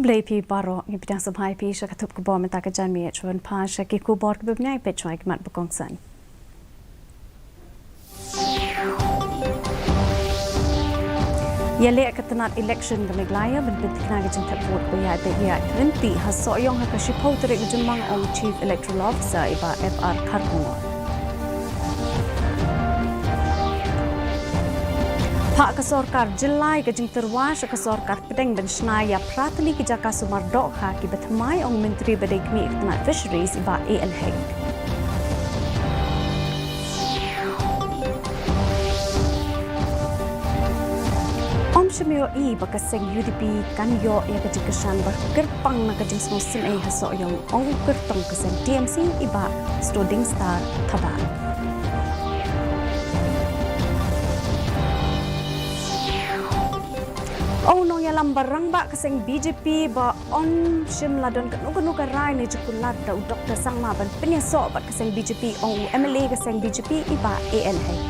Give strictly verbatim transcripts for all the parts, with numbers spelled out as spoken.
Khublei phi baroh, ngi pdiang sngewbha ïa phi sha ka thup khubor mynta ka janmiet. Shuwa ban phai sha ki khubor kiba bniah, peit shuwa ïa ki mat ba kongsan. Ïaleh ka tnat election ka Meghalaya ban pynthikna ka jingthep vote ba ïaid beit ïaid ryntih ha Sohiong ha ka shiphew tarik u Jymmang, ong Chief Electoral Officer i Bah F R Kharkongor. Phah ka sorkar jylla ïa ka jingtyrwa sha ka sorkar pdeng ban shna ïa phra tylli ki jaka sumar dohkha kiba thymmai, ong Myntri ba dei khmih ka tnat Fisheries i Bah A L Hek. Ym shym ïohi ba ka seng U D P kan ïoh ïa ka jingkyrshan ba kyrpang na ka jingsngewsynei ha Sohiong, ong u kyrtong ka seng T M C i Bah Stohdingstar Thabah. Ong u nongïalam ba rangbah ka seng B J P ba ym shym la don kano kano ka rai ne jingkular da u Doktor Sangma ban pynïasoh bad ka seng B J P, ong u M L A ka seng B J P i Bah A L Hek.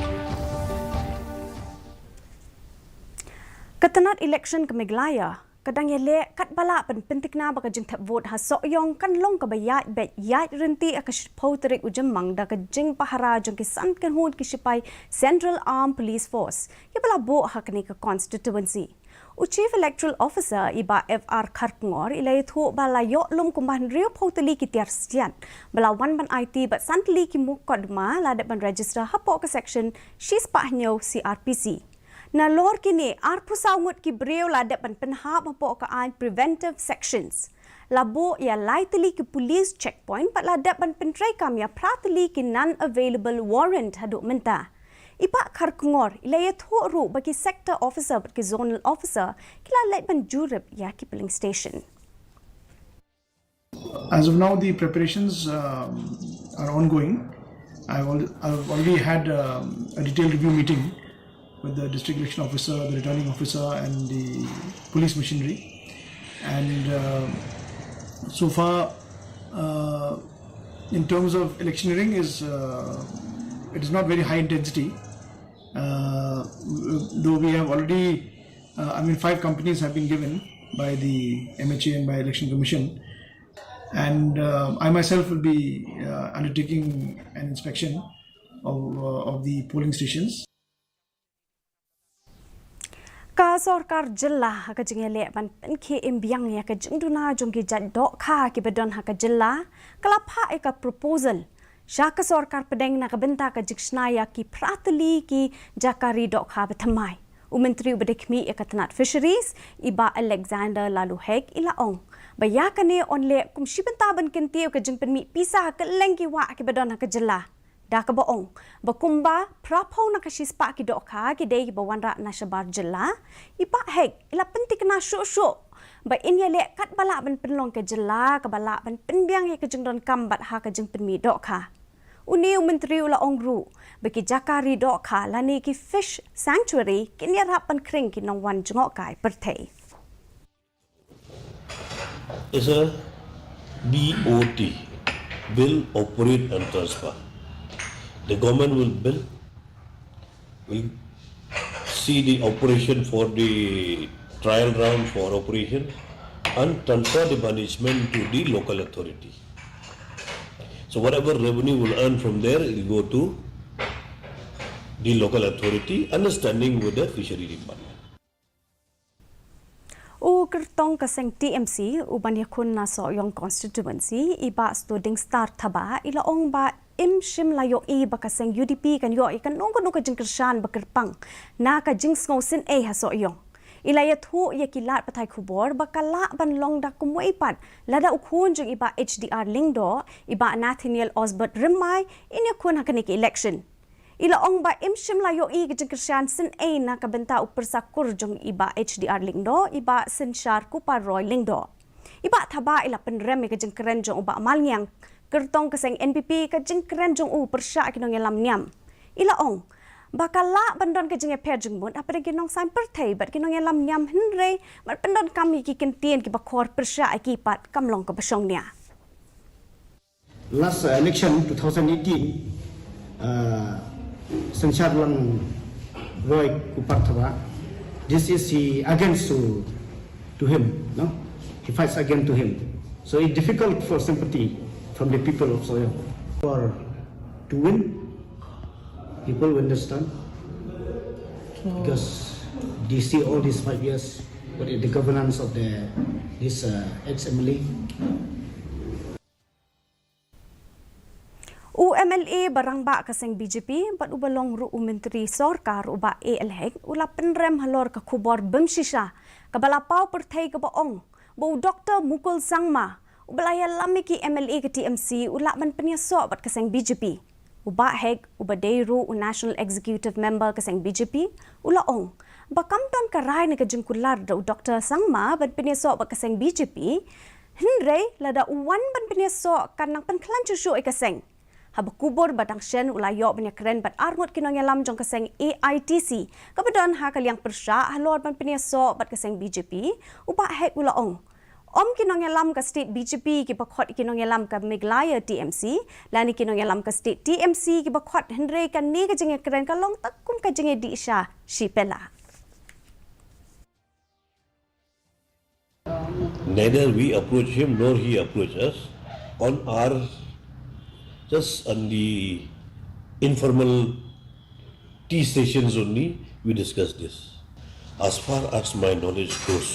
Ka tnat election ka Meghalaya ka dang ïaleh katba lah ban pynthikna ba ka jingthep vote ha Sohiong kan long kaba ïaid beit ïaid ryntih ha ka shiphew tarik u Jymmang da ka jingpahara jong ki san kynhun ki shipai Central Armed Police Force kiba la buh ha kane ka constituency. U Chief Electoral Officer i Bah F R Kharkongor i la ïathuh ba la ïoh lum kumba hynriewphew tylli ki tiar siat ba la wan ban aiti bad san tylli ki mukotduma la dep ban register hapoh ka section shispah hynñiew C R P C. Nalor kine, arphew saw ngut ki briew la dep ban pynhap hapoh ka aiñ preventive sections. La buh ïa lai tylli ki police checkpoint bad la dep ban pyntreikam ïa phra tylli ki non-available warrant haduh mynta. I Bah Kharkongor i la ïathuh ruh ba ki sector officer bad ki zonal officer ki la leit ban jurip ïa ki polling station. As of now, the preparations um, are ongoing. I've, al- I've already had um, a detailed review meeting with the district election officer, the returning officer, and the police machinery. And uh, so far, uh, in terms of electioneering, is uh, it is not very high intensity. Uh, though we have already, uh, I mean, five companies have been given by the M H A and by Election Commission, and uh, I myself will be uh, undertaking an inspection of, uh, of the polling stations. Ka sorkar jylla ha ka jingïaleh ban pynkhie im biang ïa ka jingduna jong ki jait dohkha kiba don ha ka jylla, ka la phah ïa ka proposal sha ka sorkar pdeng na ka bynta ka jingshna ïa ki phra tylli ki jaka ri dohkha ba thymmai. U Myntri uba dei khmih ïa ka tnat Fisheries i Bah Alexander Laloo Hek i la ong ba ïa kane yn leh kum shi bynta ban kyntiew ka jingpynmih pisa ha kylleng ki wah kiba don ha ka jylla. Da kaba ong ba kumba phraphew na ka shispah ki dohkha ki dei kiba wanrah na shabar jylla, i Bah Hek i la pynthikna shuh shuh ba yn ïaleh katba lah ban pynlong ka jylla kaba lah ban pynbiang ïa ka jingdonkam bad ha ka jingpynmih dohkha. Une u Myntri u la ong ruh ba ki jaka ri dohkha lane ki fish sanctuary kin ïarap ban khring ki nongwan jngohkai pyrthei. Is a B O T, build, operate and transfer. The government will build, will see the operation for the trial round for operation and transfer the management to the local authority. So whatever revenue will earn from there will go to the local authority, understanding with the fishery department. U kyrtong ka seng T M C uban ïakhun na Sohiong constituency i Bah Stohdingstar Thabah i la ong ba im shym la ïohi ba ka seng U D P kan ïoh ïa kano kano ka jingkyrshan ba kyrpang na ka jingsngewsynei ha Sohiong. I la ïathuh ïa ki lad pathai khubor ba ka lah ban long da kumwei pat lada u khun jong i Bah H D R Lyngdoh, i Bah Nathaniel Osbert Rymmai, yn ïakhun ha kane ka election. I la ong ba im shym la ïohi ka jingkyrshan synei na ka bynta u pyrsa kur jong i Bah H D R Lyngdoh, i Bah Synshar Kupar Roy Lyngdoh. I Bah Thabah i la pynrem ïa ka jingkren jong u Bah Malngiang, kyrtong ka seng N P P, ka jingkren jong u pyrshah ki nongïalam niam. I la ong ba ka lah ban don ka jingïapher jingmut hapdeng ki nongsaiñ pyrthei bad ki nongïalam niam, hynrei ban pyndonkam ïa ki kyntien kiba khor pyrshah ïa ki pat kam long kaba shongnia. Last uh, election two thousand eighteen, uh, Synshar Lang Roy Kupar Thabah, this is he against to, to him, no? He fights again to him. So it's difficult for sympathy from the people of Sohiong. For to win, people will understand. Because they see all these five years, what is the governance of the this uh, ex-M L A. U M L A ba rangbah ka seng B J P bad uba long ruh u myntri sorkar u Bah A L Hek u la pynrem halor ka khubor bym shisha kaba la paw pyrthei kaba ong ba u Doktor Mukul Sangma uba la ïalam ïa ki M L A ka T M C u lah ban pynïasoh bad ka seng B J P. U Bah Hek uba dei ruh u National Executive Member ka seng B J P u la ong ba kam don ka rai ne ka jingkular da u Doktor Sangma ban pynïasoh bad ka seng B J P. Hynrei lada u wan ban pynïasoh kan nang pynkhlaiñ shuh shuh ïa ka seng. Haba kubur ba dang shen u la ïoh ban ïakren bad arngut ki nongïalam jong ka seng A I T C kaba don ha ka liang pyrshah halor ban pynïasoh bad ka seng B J P, u Bah Hek u la ong. Ym ki nongïalam ka state B J P kiba khot ïa ki nongïalam ka Meghalaya T M C, lane ki nongïalam ka state T M C kiba khot, hynrei kane ka jingïakren ka long tang kum ka jingïadih sha shi pela. Neither we approach him nor he approach us. On our, just on the informal tea sessions only, we discuss this. As far as my knowledge goes,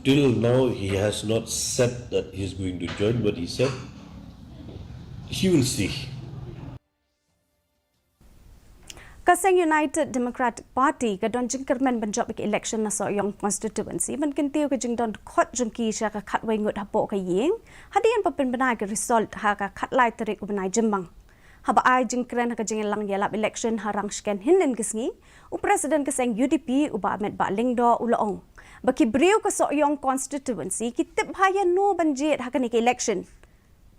till now he has not said that he is going to join, but he said he will see. Ka seng United Democratic Party ka don jingkyrmen ban jop ïa ka election na Sohiong constituency ban kyntiew ka jingdon khot jong ki sha ka khatwei ngut hapoh ka ïing hadien ba pynbna ïa ka result ha ka khatlai tarik u bnai Jymmang. Haba ai jingkren ha ka jingïalang ïalap election ha Rangshken hynnin ka sngi, u president ka seng U D P u Bah Metbah Lyngdoh u la ong ba ki briew ka Sohiong constituency ki tip bha ïano ban jied ha kane ka election.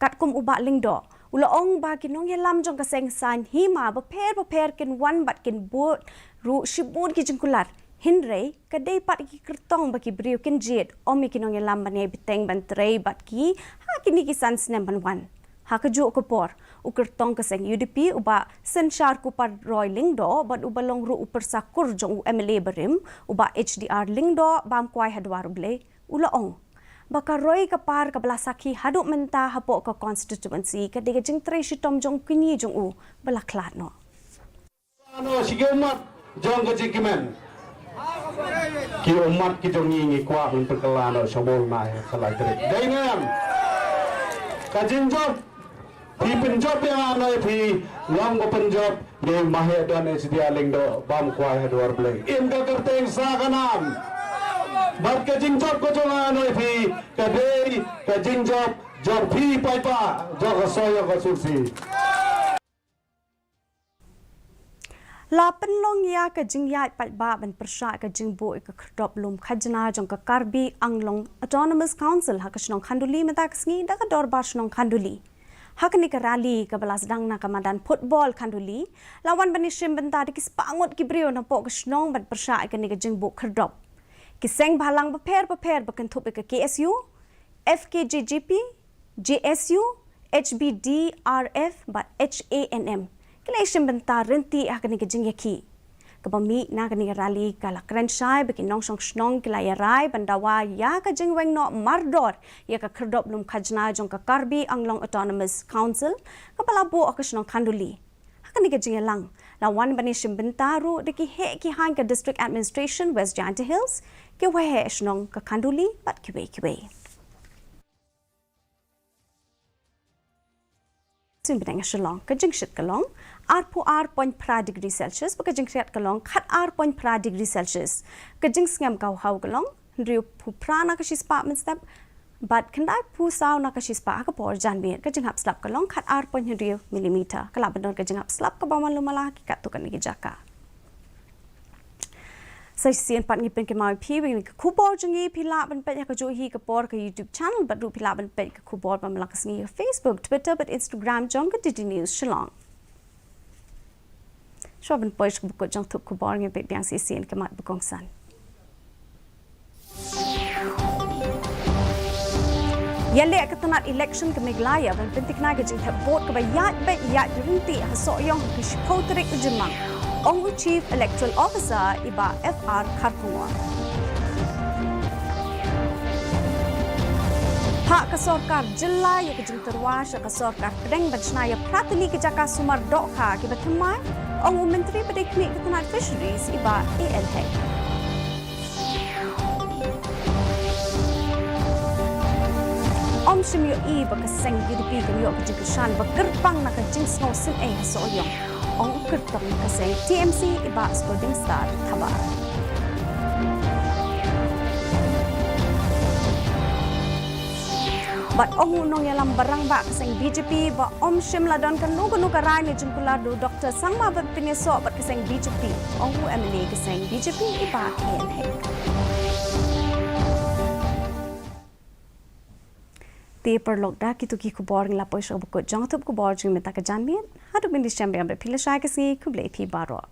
Katkum u Bah Lyngdoh u la ong ba ki nongïalam jong ka seng saiñ hima bapher bapher kin wan bad kin bud ruh shibun ki jingkular, hynrei ka dei pat ïa ki kyrtong ba ki briew kin jied, ym ïa ki nongïalam ban ïai bteng ban trei bad ki ha kine ki san snem ban wan. Ha kajuh ka por, u kyrtong ka seng U D P u Bah Synshar Kupar Roy Lyngdoh bad uba long ruh u pyrsa kur jong u M L A barim u Bah H D R Lyngdoh bam kwai ha dwar U Blei, u la ong ba ka roi ka par kaba la sakhi haduh mynta hapoh ka constituency ka dei ka jingtrei shitom jong kine jong u ba la khlad noh. Ano shi ki ummat jong ka jingkmen. Ki ummat ki jong ngi ngi kwah ban pynkylla noh sha bor na ka lai trip. Dei ne em? Ka jingjop. Phi pynjop ïa nga noh ïa phi, long ba pynjop ïa i Maheh Don H D R Lyngdoh bam kwai ha dwar Blei. Im ka kyrteng sa ka nam. Bad ka jingjop ka jong nga noh ïa phi ka dei ka jingjop jong phi paidbah jong ka Sohiong constituency. La pynlong ïa ka jingïaid paidbah ban pyrshah ka jingbuh ïa ka khyrdop lum khajna jong ka Karbi Anglong Autonomous Council ha ka shnong Khanduli mynta ka sngi da ka Dorbar Shnong Khanduli. Ha kane ka rally kaba la sdang na ka madan football Khanduli, la wan ban ïashim bynta da ki spah ngut ki briew napoh ka shnong ban pyrshah ïa kane ka jingbuh khyrdop. Ki seng bhalang bapher bapher ba kynthup ïa ka K S U, F K J G P, J S U, H B D R F bad H A N M ki la ïashim bynta ryntih ha kane ka jingïakhih. Kaba mih na kane ka rally ka la kren shai ba ki nongshong shnong ki la ïarai ban dawa ïa ka jingweng noh mardor ïa ka khyrdop lum khajna jong ka Karbi Anglong Autonomous Council kaba la buh ha ka shnong Khanduli. Ha kane ka jingïalang la wan ban ïashim bynta ruh da ki heh ki haiñ ka District Administration West Jaintia Hills, ki waheh shnong ka Khanduli bad kiwei kiwei. Suiñ bneng ha Shillong, ka jingshit ka long arphew ar point phra degree Celsius, ba ka jingkhriat ka long khatar point phra degree Celsius. Ka jingsngem ka haw ka long hynriewphew phra na ka shispah mynstep bad khyndaiphew saw na ka shispah ha ka por janmiet. Ka jinghap slap ka long khatar point hynriew millimeter. Ka lah ban don ka jinghap slap kaba man lum mala ha ki katto katne ki jaka. Sa shisien pat ngi pynkynmaw ïa phi ba kine ki khubor jong ngi phi lah ban peit ha kajuh hi ka por ka YouTube channel bad ruh phi lah ban peit ka khubor ba man la ka sngi ha Facebook, Twitter bad Instagram jong ka D D News Shillong. Shuwa ban poi sha ka bakut jong thup khubor ngin peit biang shisien ka mat ba kongsan. Ïaleh ka tnat election ka Meghalaya ban pynthikna ka jingthep vote kaba ïaid beit ïaid ryntih ha Sohiong ha ka shiphew tarik u Jymmang, ong u Chief Electoral Officer i Bah F R Kharkongor. Phah ka sorkar jylla ïa ka jingtyrwa sha ka sorkar pdeng ban shna ïa phra tylli ki jaka sumar dohkha kiba thymmai, ong u Myntri ba dei khmih ka tnat Fisheries i Bah A L Hek. Ym shym ïohi ba ka seng B J P kan ïoh ka jingkyrshan ba kyrpang na ka jingsngew sngewsih ha Sohiong, ong u kyrtong ka seng T M C i Bah Skuldingstar Thabar. Bad ong u nongïalam barangbah ka seng B J P ba ym shym la don kano kano ka rai ne jingkular da u Doctor Sangma ban pynïasoh bad ka seng B J P, ong u M L A ka seng B J P i Bah A L Hek. Te paralok, da kito ki khubor ngi la poi sha kaba kut jong ka thup khubor jong ngi mynta ka janmiet. Haduh ban ïashem biang bad phi lashai ka sngi, khublei phi baroh.